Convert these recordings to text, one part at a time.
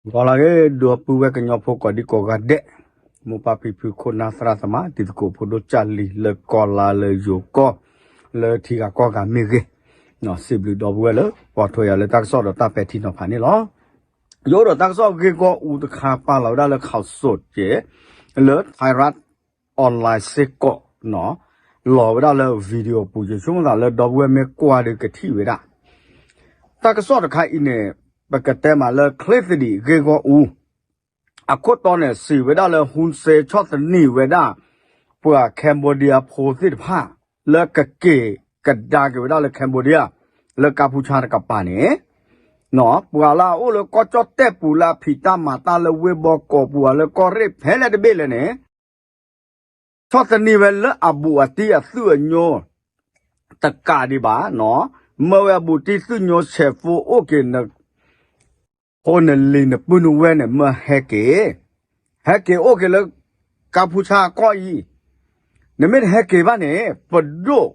ဂီၤလၢအဂ့ၤ ဒီပုၢ်ဝဲၢ်ကညီဖိကိးဒံကိးဂၤဒဲး, မိၢ်ပၢ်ဖံဖုခိၣ်နၢ်သရၣ်သမါ တံၤသကိးဖိဒိၣ်ကၢ်လံၤလၢကီၢ်လါလၢယိၤကီၢ် လၢထံဂၤကီၢ်ဂၤမ့ၢ်ဂ့ၤ, စံးဘျုးဒီပုၢ်ဝဲၢ်လၢ ပိာ်ထွဲယၤလၢတၢ်ကစီၣ်ဒီးတၢ်ပဲာ်ထံနီၤဖးန့ၣ်လီၤ. ယအိၣ်ဒီးတၢ်ကစီၣ်ဂ့ၢ်ဂီၢ်အူတခါပာ်လီၤဝဲဒၣ်လၢ ข่าวสด က့ၤ လၢ Thairath online စ့ၢ်ကီး လီၤဝဲဒၣ်လၢ video ပူၤ ယဆိကမိၣ်သးလၢဒီပုၢ်ဝဲၢ်မ့ၢ်ကွၢ်ဒီးကထံၣ်ဝဲဒၣ် တၢ်ကစီၣ်တခါအံၤန့ၣ် ပကတဲမးလၢချ့သဒံးဂ့ၢ်ဂီၢ်အူ အခိၣ်တီန့ၣ် စံးဝဲဒၣ်လၢ Hun Sen ဆီၣ်သနံးဝဲဒၣ် ပှၤ Cambodia ဖိသ့ၣ်တဖၣ် လၢကက့ၤကဒါက့ၤဝဲဒၣ်လၢ Cambodia လၢကါဖူဆါတကပၤန့ၣ် ပှၤလၢအအိၣ်လၢကီၢ်ကၠီၣ်တဲၣ်ပူၤလၢအဖံးတၢ်မၤတၢ်လၢဝ့ၢ်ဘီကီးပူၤ အလၢကီၢ်ရ့ၣ်ဖဲလဲၣ်တဘ့ၣ်လဲၣ်န့ၣ် ဆီၣ်သနံးဝဲလၢအဘူးအတံၢ်အသုးအညိ တကးဒံးဘၣ်, မၢဝဲအဘူးတံၢ်သုးညိဆဲးဖိအိၣ်က့ၤ ဖိနလံၤနပုၢ်နဝဲၢ်န့ၣ် မၢဟဲက့ၤ, ဟဲက့ၤအိၣ်က့ၤလၢ ကါဖူဆါအကီၢ်အံၤ, နမ့ၢ်တဟဲက့ၤဘၣ်န့ၣ် ပဒိၣ်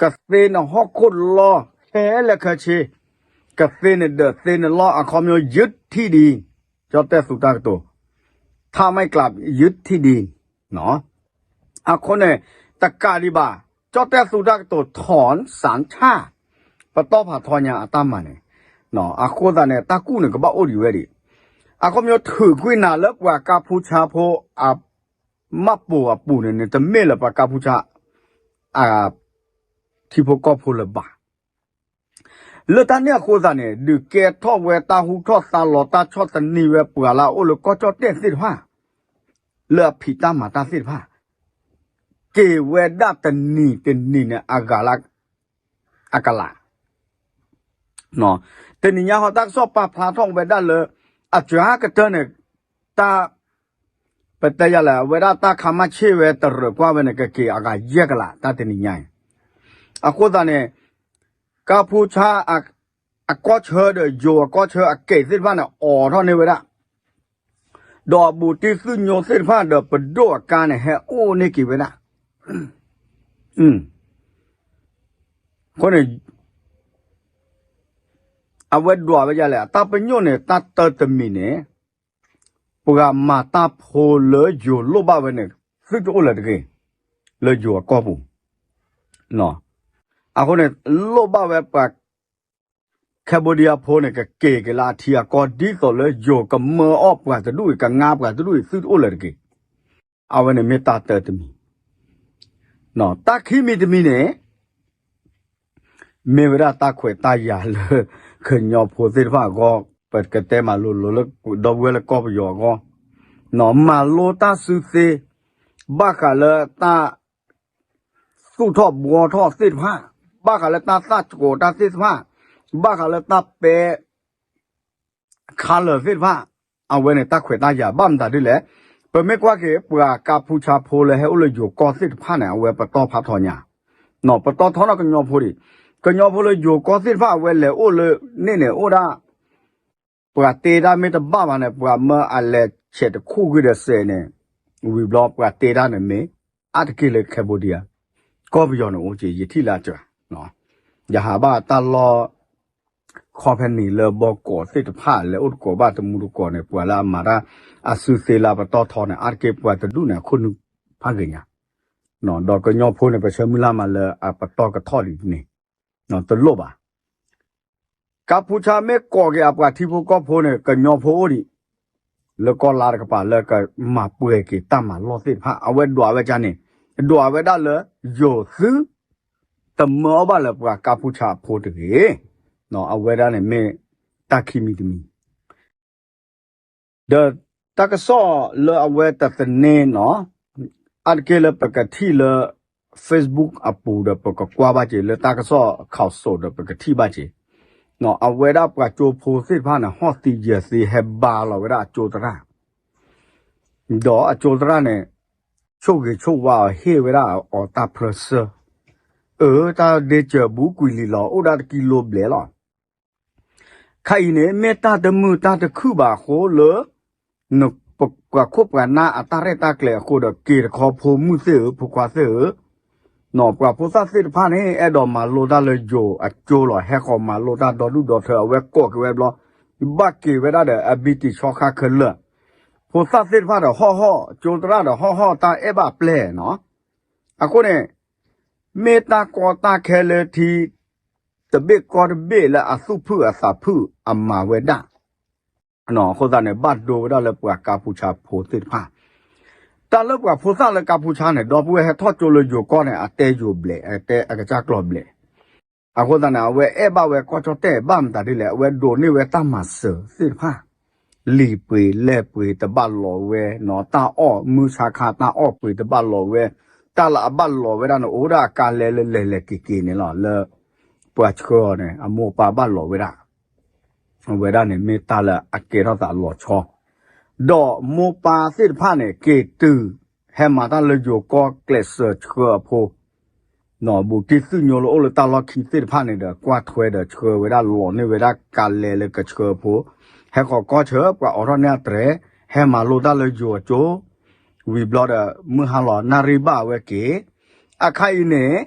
ကသ့နဟီၣ်ခိၣ်လီၤ ခဲလၢာ်ခဲဆ့, ကသ့နဒၢးသ့နလီၢ် အခီပညီယုၢ်ထံၣ်ဒံး, ကၠီၣ်တဲၣ်သူတၢ်ကတိၤ, ထါမံၣ်ကျးယုၢ်ထံၣ်ဒံး အဃိန့ၣ် တကးဒံးဘၣ် ကၠီၣ်တဲၣ်သူတၢ်ကတိၤ ထီၣ်စၣ်ဆၣ် ပတီၢ်ဖးထီညါအတၢ်မၤန့ၣ်, အဃိသတးန့ၣ် တၢ်ကူၣ်န့ၣ်ကဘၣ်အိၣ်ဒံးဝဲဒံး, အခီပညီထုးကွံာ်နၤလၢပှၤကါဖူဆါဖိ အမၢ်ပိာ်အပူၤန့ၣ်န့ၣ် တမ့ၢ်လၢပှၤကါဖူဆါ အ ထံဖိကီၢ်ဖိလၢၤဘၣ်. လၢတၢ်န့ၣ်အဃိသတးန့ၣ် ဒုးကဲထီၣ်ဝဲတၢ်ဟူထီၣ်သါလီၤ တၢ်ဆီၣ်သနံးဝဲပှၤလၢအအိၣ်လၢကီၢ်ကၠီၣ်တဲၣ်သ့ၣ်တဖၣ် လၢအဖံးတၢ်မၤတၢ်သ့ၣ်တဖၣ် က့ၤဝဲဒၣ်တနံၤတနံၤန့ၣ် အဂၤလၢအကလး တနံၤညါဟီ တၢ်ကစီၣ်ပာ်ဖျါထီၣ်ဝဲဒၣ်လၢ အစှၤကတၢၢ်န့ၣ် တၢ် ပတဲယၤလဲၣ် အဝဲဒၣ်တၢ်ခါမၣ်ဆ့ၣ်ဝဲတရၢးကွၢ်ဝဲန့ၣ် ကက့ၤအဂၤယဲၢ်ကလး တၢ်တနံၤညါအံၤ, အဃိသတးန့ၣ် ကါဖူဆါ အကီၢ်ဆၢဒီးယိၤအကီၢ်ဆၢအကဲးသ့ၣ်တဖၣ်န့ၣ် အိးထီၣ်န့ၢ်ဝဲဒၣ် ဒီးအဘူးတံၢ်သုးညိသ့ၣ်တဖၣ်ဒီးပဒိၣ်အကါန့ၣ် ဟဲအိၣ်န့ၢ်က့ၤဝဲဒၣ်, အဃိန့ၣ် အဝဲဒွးဝဲဒ်လဲၣ် အတၢ်ပညိၣ်န့ၣ် တၢ်တၢတမံၤန့ၣ် ပှၤမၤတၢ်ဖိလၢယိၤလိၣ်ဘၣ်ဝဲန့ၣ် သုတအိၣ်လၢၤတဂ့ၤ, လၢယိၤအကီၢ်ပူၤ, အဃိန့ၣ် လိၣ်ဘၣ်ဝဲပှၤ Cambodia ဖိန့ၣ် ကက့ၤက့ၤလၢအထံအကီၢ် ဒ်သိးလၢယိၤကမၢအီၣ်ပှၤတဒူၣ်အံၤ ကငါပှၤတဒူၣ်အံၤ သုတအိၣ်လၢၤတဂ့ၤ, အဝဲန့ၣ်မ့ၢ်တၢ်တၢတမံၤ, တၢ်ခံမံၤတမံၤန့ၣ် မ့ၢ်ဝဲဒၣ်တၢ်ခွဲးတၢ်ယာ်လၢ ကညီဖိသ့ၣ်တဖၣ်အဂီၢ်, ပကတဲမၤလိလိၤလၢ ဒီပုၢ်ဝဲၢ်လၢကီၢ်ပယီၤအဂီၢ်, မၤလိတၢ်စုသ့, ဘၣ်ဃးလၢတၢ် သူၣ်ထီၣ်ဘှီထီၣ်သ့ၣ်တဖၣ်, ဘၣ်ဃးလၢတၢ်သၣ်ကိးတၢ်သ့ၣ်တဖၣ်, ဘၣ်ဃးလၢတၢ်ပဲ ခါလၢာ်သ့ၣ်တဖၣ်, အဝဲန့ၣ်တၢ်ခွဲးတၢ်ယာ်ဘၣ်မတၤဒ်လဲၣ်, ပမ့ၢ်ကွၢ်က့ၤ ပှၤကါဖူဆါဖိလၢဟဲအိၣ်လၢယိၤကီၢ်သ့ၣ်တဖၣ်န့ၣ် အဝဲပတီၢ်ဖးထီညါ, ပတီၢ်ထီနီၣ်ကညီဖိဒံး, ကညီဖိလၢယိၤကီၢ်သ့ၣ်တဖၣ် အဝဲလဲၤအိၣ်လၢန့ၣ်န့ၣ် အိၣ်ဒၣ် ပှၤတ့တၢ်မ့ၢ်တဘၣ်ဘၣ်န့ၣ် ပှၤမၢအလဲၤဆဲးတခူၣ်ဂံၢ်ဒီးစဲးန့ၣ်, ဝံၤဘျီပှၤတ့တၢ်န့ၣ်မ့ၢ် အါတက့ၢ်လၢ Cambodia ကီၢ်ပယီၤန့ၣ်အိၣ်က့ၤ ယထံၣ်လၢအစှၤ, ယဟးဘၣ်တၢ်လီၢ် ခီဖဲန့ၣ်လၢဘီကီးသ့ၣ်တဖၣ် လဲၤအိၣ်တကိးဘၣ်တမူတကိးန့ၣ် ပှၤလၢအမၤတၢ်အစုသ့လၢအပတီၢ်ထီန့ၣ် အါတက့ၢ်ပှၤတဒူၣ်န့ၣ် အခိၣ်နူာ်ဖးဂ့ၤညါ, ဒီးကညီဖိန့ၣ် ပဆၢမုၢ်လၢ်မးလၢအပတီၢ်ကထီၣ်ဒ်န့ၣ်, တလိၣ်ဘၣ် ကါဖူဆါမ့ၢ်ကိးက့ၤအပှၤထံဖိကီၢ်ဖိန့ၣ် ကညီဖိအိၣ်ဒံး, လၢကီၢ်လါတကပၤလၢကမၤပှဲၤက့ၤတၢ်မၤလီၢ်သ့ၣ်တဖၣ် အဝဲဒွးဝဲဒ်န့ၣ်, ဒွးဝဲဒၣ်လၢယိၤသု တမၢအီၣ်ဘၣ်လၢပှၤကါဖူဆါအဖိတဂ့ၤ, အဝဲဒၣ်န့ၣ်မ့ၢ်တၢ်ခံမံၤတမံၤ ဒီးတၢ်ကစီၣ်လၢအဝဲတသန့နီၤ, အါတက့ၢ်လၢပကထံၣ်လၢ Facebook အပူၤဒီးပကကွၢ်ဘၣ်က့ၤ လၢတၢ်ကစီၣ် ข่าวสด ဒီးပကထံၣ်ဘၣ်က့ၤ, အဝဲဒၣ်ပှၤကၠိဖိသ့ၣ်တဖၣ်န့ၣ် ဟီၣ်သံယၢၤသံဟဲဘါလီၤဝဲဒၣ်အကၠိသရၣ်, ဒီးအကၠိသရၣ်န့ၣ် ဆိၣ်ဂ့ၤဆိၣ်ဝါအီၤဟ့ၣ်ဝဲဒၣ်အီၤတၢ်ဖျၢၣ်ဆၢ, အၢ တၢ်ဒ့စၢၤဘူးကွံာ်လံလီၤ အိၣ်ဒၣ်တကံလိဘျဲၣ်လီၤ ခါအံၤန့ၣ် မ့ၢ်တၢ်တမုာ်တၢ်တခုၣ်ဘၣ်အဃိလၢ ပှၤခိၣ်ပှၤနၢ်အတၢ်ရဲၣ်တၢ်ကျဲၤအဃိဒီး က့ၤတခီဖိမုၣ်သ့ၣ်ဧၢ ဖိခွါသ့ၣ်ဧၢ, ပှၤဖိသၣ်သ့ၣ်တဖၣ်န့ၣ် အဲၣ်ဒိးမၤလိတၢ်လၢယိၤအကၠိလီၤ ဟဲဃီၤမၤလိတၢ်ဒီဒူၣ်ဒီထၢ အဝဲကိးက့ၤဝဲဘျီ ဘၣ်က့ၤဝဲဒၣ်ဒီး အဘံတံၤဆီဃါခဲလၢာ်, ဖိသၣ်သ့ၣ်တဖၣ်ဒီးဟီၣ်ဟီၣ်, ကၠိသရၣ်ဒီးဟီၣ်ဟီၣ် တၢ်အဲၣ်ဘၣ်ပျဲၢ်နီၤ. အဃိန့ၣ် မ့ၢ်တၢ်ကီတၢ်ခဲလၢထံ တဘ့ၣ်ကီတဘ့ၣ်လၢအသူၣ်ဖုၣ်အသးဖုၣ်အမၤဝဲဒၣ် အဃိသတးန့ၣ် ဘၣ်ဒိဝဲဒၣ်လၢပှၤကါပူၤဆါဖိသ့ၣ်တဖၣ်, တၢ်လၢပှၤဖိသၣ်လၢကါပူၤဆါန့ၣ် ဒီပုၢ်ဝဲၢ်ဟဲထီၣ်ကၠိလၢယိၤကီၢ်န့ၣ် အတဲယိၤဘျဲၣ် အတဲအကစၢ်ကျိာ်ဘျဲၣ်. အဃိသတးန့ၣ် အဝဲအဲၣ်ဘၣ်ဝဲကီၢ်ကၠီၣ်တဲၣ် ဘၣ်မတၤဒ်လဲၣ် အဝဲဒိးန့ၢ်ဝဲတၢ်မၤစၢၤသ့ၣ်တဖၣ်, လံာ်ပှ့ၤလဲၢ်ပှ့ၤတဘၣ်လီၤဝဲနီၤ, တၢ်အီၣ်မုၢ်ဆါခါတၢ်အီၣ်ပှ့ၤတဘၣ်လီၤဝဲ, တၢ်လၢအဘၣ်လီၤဝဲဒၣ်န့ၣ် အိၣ်ဒၣ်အကါလဲလၢလဲၤလဲၤက့ၤက့ၤန့ၣ်လီၤ လၢ ပှၤဆှၢအီၤန့ၣ် အမိၢ်ပၢ်ဘၣ်လီၤဝဲဒၣ် အဝဲဒၣ်န့ၣ်မ့ၢ်တၢ်လၢအကဲထီၣ်သးလီၤဆီ, ဒီးမိၢ်ပၢ်သ့ၣ်တဖၣ်န့ၣ် က့ၤတုၤ ဟဲမၤတၢ်လၢယိၤကီၢ်ကျဲးစၢးဆှၢအဖိ, ဘူးတံၢ်သူၣ်ညိလၢအိၣ်လၢတၢ်လီၢ်ခံသ့ၣ်တဖၣ်န့ၣ်ဒီး ကွၢ်ထွဲဒီးဆှၢဝဲဒၣ် လီၤန့ၢ်ဝဲဒၣ်ကါလဲလၢကဆှၢအဖိ, ဟဲဃီၤကီၢ်ဆၢ ပှၤအိးထီၣ်န့ၢ်အတြဲၤ, ဟဲမၤလိတၢ်လၢယိၤအကၠိ, ဝံၤဘျီဒီး မုၢ်ဟါလီၤနၣ်ရံၣ်ဘၣ်အဝဲက့ၤ, အခါအံၤန့ၣ်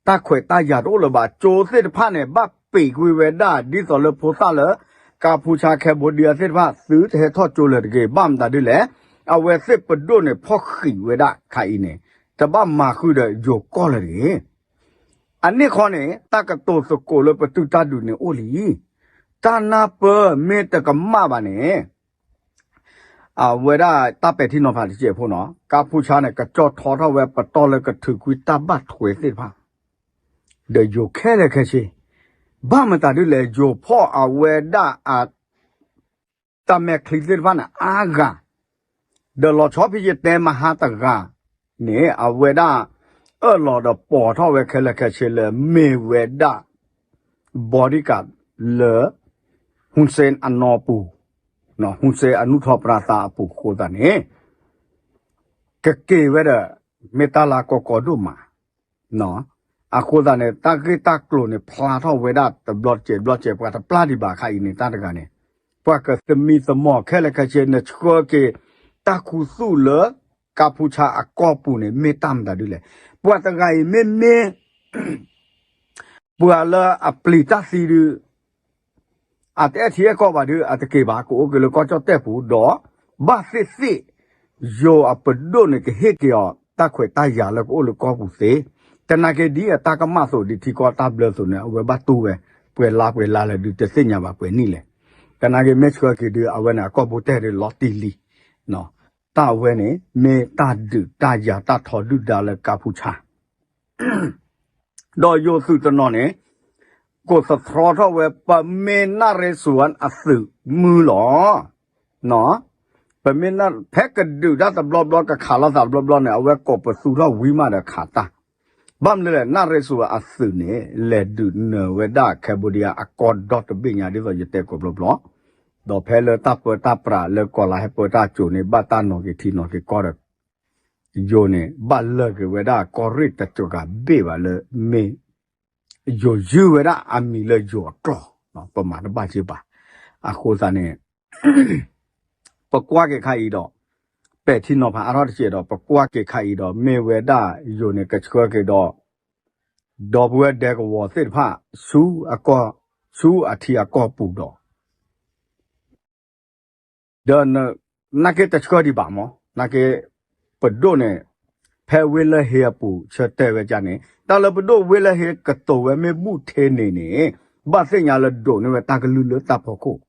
တၢ်ခွဲးတၢ်ယာ်တအိၣ်လၢၤဘၣ်, ကၠိသ့ၣ်တဖၣ်န့ၣ် ဘၣ်ပံာ်ကွံာ်ဝဲဒၣ် ဒ်သိးလၢဖိသၣ်လၢ ကါပူၤဆါ Cambodia သ့ၣ်တဖၣ် သုတဟဲထီၣ်ကၠိလၢၤတဂ့ၤ, ဘၣ်မတၤဒ်လဲၣ်, အဝဲသ့ၣ်ပဒိၣ်န့ၣ် ဖီၣ်ဃံးဝဲဒၣ်ခါအံၤန့ၣ် တဘၣ်မၤဃုာ်ဒီးယိၤကီၢ်လၢၤတဂ့ၤ. အန့ၣ်ခီန့ၣ် တၢ်ကတိၤသကိးလၢပတုာ်တၢ်ဒုးန့ၣ်အိၣ်လံ. တၢ်နၢ်ပၢၢ်မ့ၢ်တကမၣ်ဘၣ်န့ၣ် အဝဲဒၣ်တၢ်ပဲာ်ထံနီၤဖးတစဲးဖိနီၤ, ကါပူၤဆါန့ၣ် ကကၠီထီထီၣ်ဝဲပတီၢ်လၢကထုးကွံာ်တၢ်ဘၣ်ထွဲသ့ၣ်တဖၣ် ဒီးယိၤခဲလၢာ်ခဲဆ့, ဘၣ်မတၤဒ်လဲၣ် ယိၤဖီၣ်အဝဲဒၣ်အ တၢ်မဲာ်ချံသ့ၣ်တဖၣ်န့ၣ် အါဂၤ, ဒီးလီၤဆီဖဲယတဲမဟါတဂၤန့ၣ် အဝဲဒၣ် အၢၣ်လီၤဒီးပိာ်ထီၣ်ဝဲခဲလၢာ်ခဲဆ့လၢမ့ၢ်ဝဲဒၣ် bodyguard လၢ Hun Sen အနီၢ်ပူၤ, Hun Sen အနုာ်ထီၣ်ပြါသးအပူၤအဃိသတးန့ၣ် ကက့ၤဝဲဒီး မ့ၢ်တၢ်လၢကီကီဒိၣ်မး အဃိသတးန့ၣ် တၢ်ဂ့ၢ်တၢ်ကျိၤန့ၣ် ဖျါထီၣ်ဝဲဒၣ်တဘျီတစဲးဘျီတစဲး ပှၤတပျၢ်ဒံးဘၣ်ခါအံၤန့ၣ် တၢ်တဂၤန့ၣ် ပှၤကသမံသမိးခဲလၢာ်ခဲဆ့ နဆှၢက့ၤ တၢ်ခူသူၣ်လၢ ကါပူၤဆါအကီၢ်ပူၤန့ၣ် မ့ၢ်တၢ်မတၤဒ်လဲၣ်. ပှၤတဂၤအံၤမ့မ့ၢ် ပှၤလၢအပျံၤတၢ်သံဒုး အတအဲၣ်ထံအဲၣ်ကီၢ်ဘၣ်ဒုး အတက့ၤဘၣ် ကအိၣ်က့ၤလၢကီၢ်ကၠီၣ်တဲၣ်ပူၤဒီး ဘၣ်သ့ၣ်သ့ၣ် ယိၤအပဒိၣ်န့ၣ် ကဟ့ၣ်က့ၤအီၤ တၢ်ခွဲးတၢ်ယာ်လၢကအိၣ်လၢကီၢ်ပူၤသ့, တနာ်က့ဒ်အတၢ်ကမၣ်သိးဒ်ထံကီၢ်တၢ်ဘျၢသိးန့ၣ် အဝဲဘၣ်တူၢ်ဝဲ ပှဲၤလါပှဲၤလါလၢဒုးတသ့ၣ်ညါဘၣ်ပှဲၤနံၣ်လဲၣ်. တနာ်က့မ့ၢ်ဆှၢက့ၤဒုး အဝဲန့ၣ် အကီၢ်ပူၤတဲဒုးလီၤတံၢ်လံ တၢ်အဝဲန့ၣ် မ့ၢ်တၢ်ဒုးတၢ်ယၤတၢ်ထီဒုၣ်ဒါလၢကါပူၤဆါ ဒီးယိၤသုးတနီၤန့ၣ် ကိးသတြီထီၣ်ဝဲ ပမ့ၢ်နၣ်ရ့စူၤအသုးမုၢ်လီၤ. ပမ့ၢ်နၣ် ဖဲကဒုးတၢ်တဘျီဘျီ ကခးလိာ်သးတဘျီဘျီန့ၣ် အဝဲကိးပသူထီၣ်ဝံၤမးဒီးခးတၢ်. ဘၣ်မနုၤလဲၣ် နၣ်ရ့စူၤအသုးန့ၣ် လဲၤဒုးနၢၤဝဲဒၣ် Cambodia အကီၢ်ဒီတဘ့ၣ်ညါ ဒ်သိးယတဲကိးဘျီဘျီ ဒီးဖဲလၢတၢ်ပၢတၢ်ပြးလၢကီၢ်လါဟဲပၢတၢ်ကိၤန့ၣ် ဘၣ်တၢ်နီၤက့ၤထံနီၤက့ၤကီၢ်ဒီး ယိၤန့ၣ် ဘၣ်လၢာ်က့ၤဝဲဒၣ်ကီၢ်ရ့ၣ်တကဂၤဘ့ၣ်ဘၣ်လၢမ့ၢ် ယိၤယုၢ်ဝဲဒၣ်အမံၤလၢယိၤအကျိာ် ပမၤတဘၣ်က့ၤဘၣ်. အဃိသတးန့ၣ် ပကွၢ်က့ၤခါအံၤဒီး ပဲာ်ထံနီၤဖးအါထီၣ်တစဲးဒီး ပကွၢ်က့ၤခါအံၤဒီး မ့ၢ်ဝဲဒၣ်ယိၤန့ၣ် ကဆှၢက့ၤဒီး ဒီပုၢ်ဝဲၢ်ဒဲကဝီၤသ့ၣ်တဖၣ် ဆူအကီၢ် ဆူအထံအကီၢ်ပူၤဒီး ဒီး နာ်က့တဆှၢဒံးဘၣ်မး နာ်က့ ပဒိၣ်န့ၣ် ဖဲဝ့ၢ်လၢဟ့အပူၤ ဆၢတဲာ်ဝဲဒ်န့ၣ် တၢ်လၢပဒိၣ်ဝ့ၢ်လၢဟ့ကတိၤဝဲမ့ၢ်ဘူၣ်ထ့န့ၣ်န့ၣ် ဘၣ်သ့ၣ်ညါလၢဒိးန့ၢ်ဝဲတၢ်ကလုၢ်လၢတၢ်ဖီခိၣ်.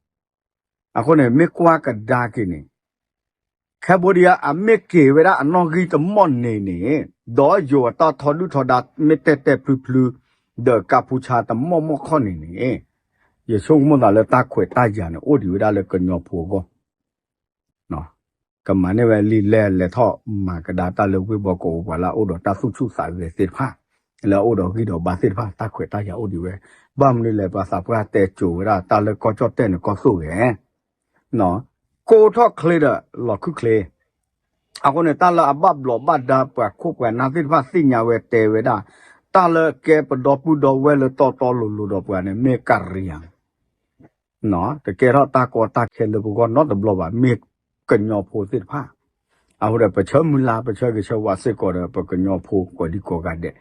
အဃိန့ၣ် မ့ၢ်ကွၢ်ကဒါက့ၤန့ၣ် Cambodia အမ့ၢ်က့ၤဝဲဒၣ်အနီၣ်ဂံၢ်တမီၢ်န့ၣ်န့ၣ် ဒီးယိၤအတၢ်ထီဒုၣ်ထီဒါ မ့ၢ်တဲာ်တဲာ်ဖျုဖျု ဒီးကါပူၤဆါတမီၢ်မီၢ်ခီၣ်န့ၣ်န့ၣ် ယဆိကမိၣ်သးလၢတၢ်ခွဲးတၢ်ယာ်န့ၣ် အိၣ်ဒံးဝဲဒၣ်လၢကညီဖိအဂီၢ် ကမၤန့ၢ်ဝဲလံာ်လဲၢ်လဲၤထီၣ်မၤကဒါတၢ်လၢဝ့ၢ်ဘီကအိပှၤလၢအအိၣ်ဒီးတၢ်သူၣ်ဆူၣ်သးဂဲၤသ့ၣ်တဖၣ် လၢအအိၣ်ဒီးဂံၢ်ဒီးဘါသ့ၣ်တဖၣ် တၢ်ခွဲးတၢ်ယာ်အိၣ်ဒံးဝဲ. ဘၣ်မနုၤလဲၣ် ပှၤသးပှၢ်တဲကိၤဝဲဒၣ် တၢ်လၢကီၢ်ကၠီၣ်တဲၣ်န့ၣ်ကီၢ်သိၣ်ဂဲၤ ကိးထီၣ်ချ့ဒီးလီၤခုၣ်ချ့. အဃိန့ၣ် တၢ်လၢအဘၣ်ဘျီးဘၣ်ဒါပှၤခိၣ်ပှၤနၢ်သ့ၣ်တဖၣ်သ့ၣ်ညါဝဲတဲဝဲဒၣ် တၢ်လၢကဲပဒီပုၢ်ဒီဝဲၢ်လၢတီတီလိၤလိၤဒီးပှၤန့ၣ် မ့ၢ်ကရံယၤ တကဲထီၣ်တၢ်ကီတၢ်ခဲလၢပဂီၢ်နီတဘျီဘၣ် မ့ၢ်ကညီဖိသ့ၣ်တဖၣ်. အဃိဒီး ပဆၢမုၢ်လၢ် ပဆၢဂ့ၤဆၢဝါစ့ၢ်ကီးဒီး ပကညီဖိကိးဒံကိးဂၤဒဲး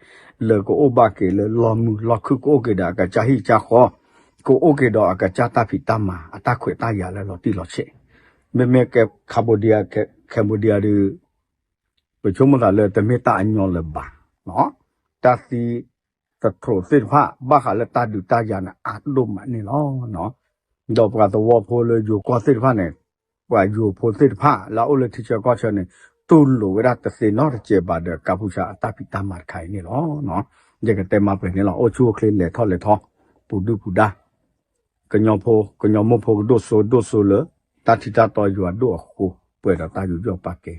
လၢကအိၣ်ဘၣ်က့ၤလၢလီၢ်မုာ်လီၢ်ခုၣ် ကအိၣ်က့ၤဒီးအကစၢ်ဟံၣ်ကစၢ်ဃီ ကအိၣ်က့ၤဒီးအကစၢ်တၢ်ဖံးတၢ်မၤ အတၢ်ခွဲးတၢ်ယာ်လၢလီၤတံၢ်လီၤဆဲး, မ့မ့ၢ် Cambodia, Cambodia ဒီး ပဆိကမိၣ်သးလၢတမ့ၢ်တၢ်အညီလၢၤဘၣ်, တၢ်သံသတြိာ်သ့ၣ်တဖၣ် ဘၣ်ဃးလၢတၢ်ဒုးတၢ်ယၤန့ၣ် အါဒိၣ်မးန့ၣ်လီၤ. ဒီးပှၤသဝီဖိလၢယိၤကီၢ်သ့ၣ်တဖၣ်န့ၣ် ပှၤယိၤဖိသ့ၣ်တဖၣ်လၢအအိၣ်လၢထံဆၢကီၢ်ဆၢန့ၣ် တူၢ်လိာ်ဝဲဒၣ်တသ့နီတစဲးဘၣ်ဒီး ကၢ်ဖူၣ်ဆါအတၢ်ဖံးတၢ်မၤတခါအံၤန့ၣ်လီၤ. ယကတဲမၤပှဲၤန့ၣ်လီၤ. အိၣ်ဆူၣ်အိၣ်ချ့လဲၤထီၣ်လဲၤထီ ပူၤဒုၣ်ပူၤဒါ ကညီဖိ ကညီမိၢ်ဖိကဒိၣ်စိဒိၣ်စိလၢ တၢ်ထံတၢ်တီယွၤဒိၣ်အဃိ ပှဲၤဒီးတၢ်ယူးယီၣ်ပာ်ကဲ